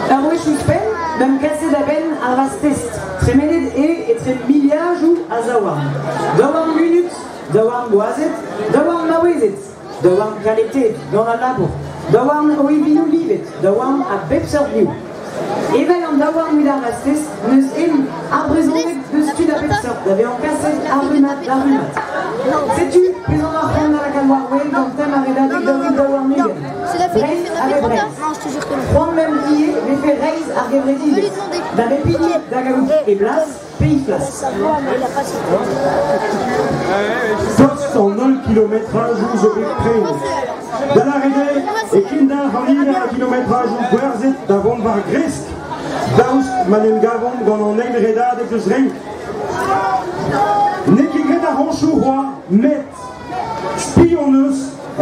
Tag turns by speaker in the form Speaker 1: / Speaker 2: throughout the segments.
Speaker 1: Ur wech ouzhpenn, 'meump kaset a-benn ar vazh-test. Tremenet eo etre miliadoù a zaouarn. Daouarn munut, daouarn gwazed, daouarn maouezed, daouarn kaleteet gant al labour, daouarn o ivinoù livet, daouarn a bep seurt liv. Evel an daouarn evit ar vazh-test n'eus ezhomm ar brezhoneg deus tud a bep seurt da vezañ kaset a rummad da rummad. Setu pezh on oc'h c'hoant da lakaat war-wel gant tem ar redadeg 2022. Breizh a vez Breizh. C'hoant meump ivez 'vefe reizh ar gevredigezh, da bep hini da gaout e blas pe he flas.
Speaker 2: Tost an holl kilometrajoù zo bet prenet. Da lâret eo e kendalc'h an niver a gilometrajoù gwerzhet da vont war gresk daoust ma 'n em gavomp gant an eil redadeg eus renk. N'eo ket graet ar c'hoñchoù c'hoazh met Spi hon eus,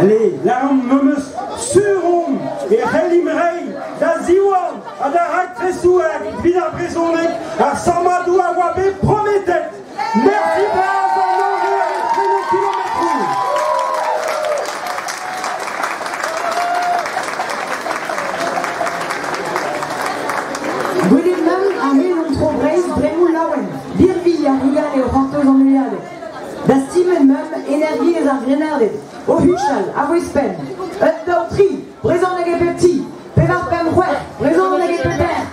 Speaker 2: le lâromp memes sur omp e c'hellimp reiñ da ziwan ha da raktresoù evit ar brezhoneg ar sammadoù a oa bet prometet. Mersi bras d'an holl re a vez prenet kilometroù.
Speaker 1: Gwelet 'meump a-hed hon tro Breizh dremmoù laouen, birvilh ar vugale o c'hortoz an heuliadeg. Dastumet 'meump energiezh ar grennarded o huchal a-bouez-penn. Un, daou, tri, brezhoneg e pep ti. Pevar, pemp, c'hwec'h, brezhoneg e pep lec'h.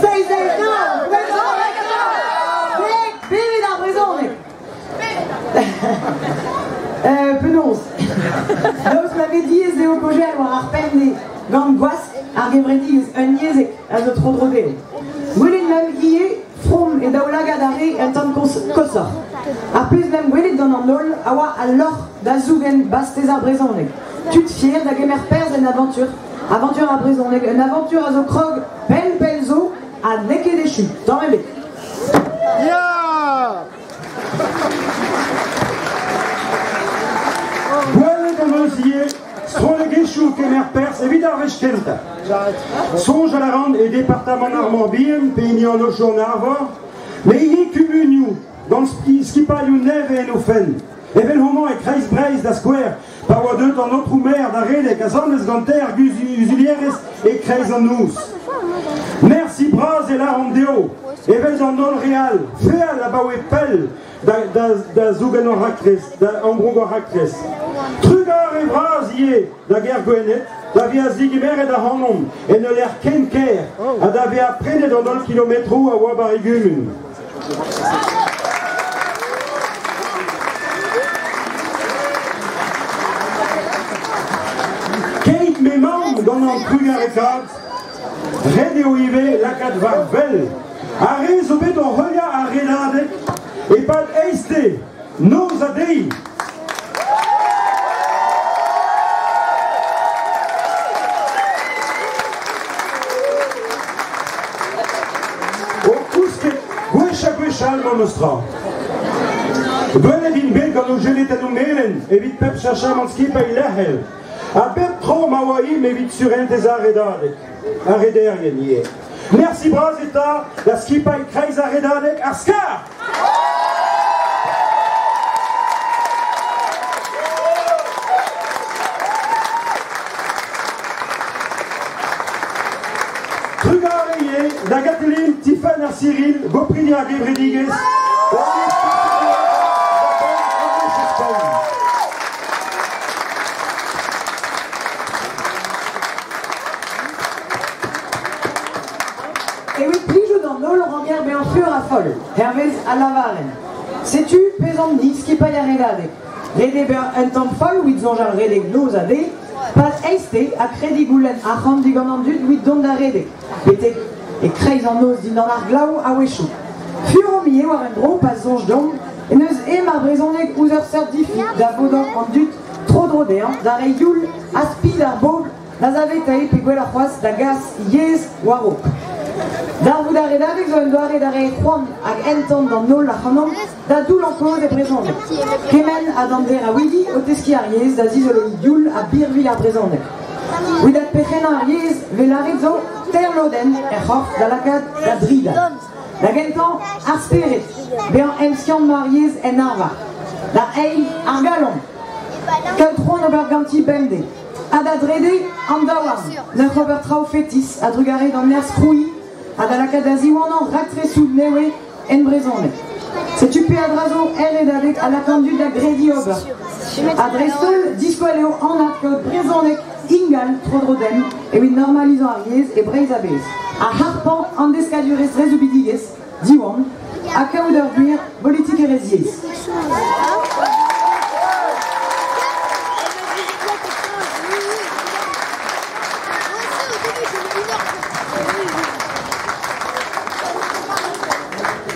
Speaker 1: Seizh, eizh, nav, brezhoneg atav! Dek, bevit ar brezhoneg! Penaos? Daoust ma vez diaes dezho kaozeal war ar pemdez gant gwask ar gevredigezh unyezhek a zo tro-dro dezho. Gwelet 'meump ivez From e daoulagad a re un tamm koshoc'h. Ar pezh 'meump gwelet gant an holl a oa al lorc'h da zougen bastez ar brezhoneg. Tud fier da gemer perzh en avantur, avantur ar brezhoneg, un avantur a zo krog pell pell zo ha n'eo ket echu, tamm ebet.
Speaker 2: Ya! Gwelet hon eus ivez strollegezhioù kemer perzh evit ar wech kentañ. Soñjal a ran e departamant ar Mor-Bihan pe hini an Aochou-an-Arvor, met ivez kumunioù gant skipailhoù nevez en o fenn. Evel homañ e Kreiz-Breizh da skouer, pa oa deuet an aotrou maer da redek asambles gant teir guzulierez e-kreiz an noz. Mersi bras e lâran dezho, evel d'an holl re all, feal abaoe pell da zougen hor raktres, da ambroug hor raktres. Trugarez bras ivez da gêr Gwened da vezañ degemeret ac'hanomp en ul lec'h ken kaer ha da vezañ prenet an holl kilometroù a oa war e gumun. Keit m'emaomp gant an trugarekaat, ret eo ivez lakaat war wel ar re zo bet oc'h heuliañ ar redadeg e-pad eizhtez, noz ha deiz. O kousket gwech ha gwech all memes tra. Gwelet int bet gant o jeletennoù melen evit pep cheñchamant skipailh lec'hel ha bep tro ma oa int evit surentez ar redadeg, ar rederien ivez. Mersi bras eta da skipailh kreiz ar redadeg ar Skar! Trugarez ivez da Gatelin, Tifenn ha Cyril, gopridi ar gevredigezh.
Speaker 1: Evit plijout d'an holl ranker bezañ fur ha foll, hervez al lavarenn. Setu pezh omp ni skipailh ar Redadeg. Ret eo bezañ un tamm foll evit soñjal redek noz ha deiz, pad eizhtez ha krediñ goulenn arc'hant digant an dud evit dont da redek, betek e-kreiz an noz dindan ar glav a-wechoù. Fur omp ivez war un dro pa soñj deomp en deus ezhomm ar brezhoneg ouzh ur seurt difi da vodañ an dud tro-dro dezhañ, da reiñ youl ha spi d'ar bobl Da saveteiñ pe gwelloc'h c'hoazh da gas yezh war-raok. Darvoud ar redadeg zo un doare da reiñ c'hoant hag entan d'an holl ac'hanomp da doullañ kaoz e brezhoneg. Kement ha d'an deraouidi o teskiñ ar yezh da zizoloiñ youl ha birvilh ar brezhoneg. Evit adperc'hennañ ar yezh 'vez lâret zo teir lodenn er c'horf da lakaat da dridal. Da gentañ, ar spered, bezañ emskiant ma ar yezh en arvar. Da eil, ar galon, kaout c'hoant ober ganti bemdez. Ha da drede, an daouarn, n'ur ober traoù fetis a-drugarez d'an nerzh krouiñ ha da lakaat da ziwanañ raktresoù nevez en brezhoneg. Setu peadra zo er Redadeg a laka an dud da grediñ ober. Ha dreist-holl, diskwel eo anat kaout brezhoneg ingal tro-dro demp evit normalizañ ar yezh e Breizh a-bezh, ha harpañ an deskadurezh dre soubidigezh, Diwan, ha kaout ur gwir bolitikerezh yezh.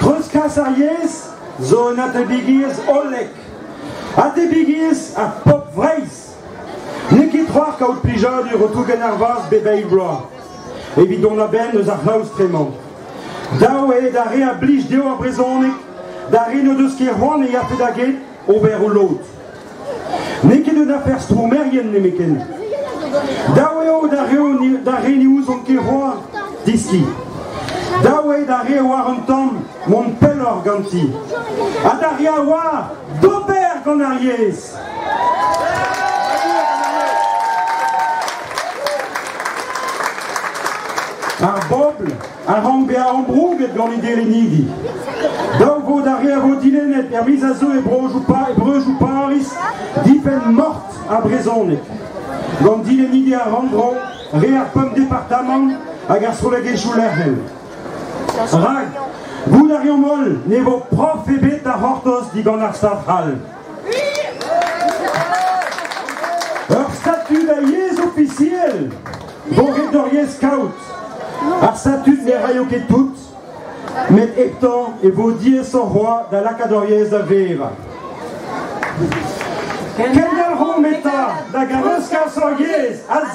Speaker 2: Treuzkas ar yezh zo un atebigiezh hollek. Atebigiezh ar pobl Vreizh. N'eo ket c'hoar kaout plijadur o tougen ar vazh bep eil bloaz evit dont a-benn eus ar c'hlaoustre-mañ. Dav eo d'ar re a blij dezho ar brezhoneg, d'ar re n'o deus ket c'hoant e yafe da get, ober o lod. N'eo ket un afer stourmerien nemetken. Dav eo d'ar re ne ouzont ket c'hoazh deskiñ. Dav eo d'ar re a oar un tamm mont pelloc'h ganti. Ha d'ar re a oar d'ober gant ar yezh. Ar bobl a rank bezañ ambrouget gant he dilennidi. Daou vo d'ar re a vo dilennet er miz a zeu e breujoù Pariz difenn mort ar brezhoneg. Gant dilennidi ar rannvro, re ar pemp departamant hag ar strollegezhioù lec'hel. Rak goût a reomp holl ne vo prof ebet da c'hortoz digant ar Stad c'hall. Ur statud a yezh ofisiel vo ret d'hor yezh kaout. Ar statud ne raio ket tout, met heptañ e vo diaesoc'h c'hoazh da lakaat hor yezh da vevañ. Kendalc'homp eta da gaveuskas hor yezh a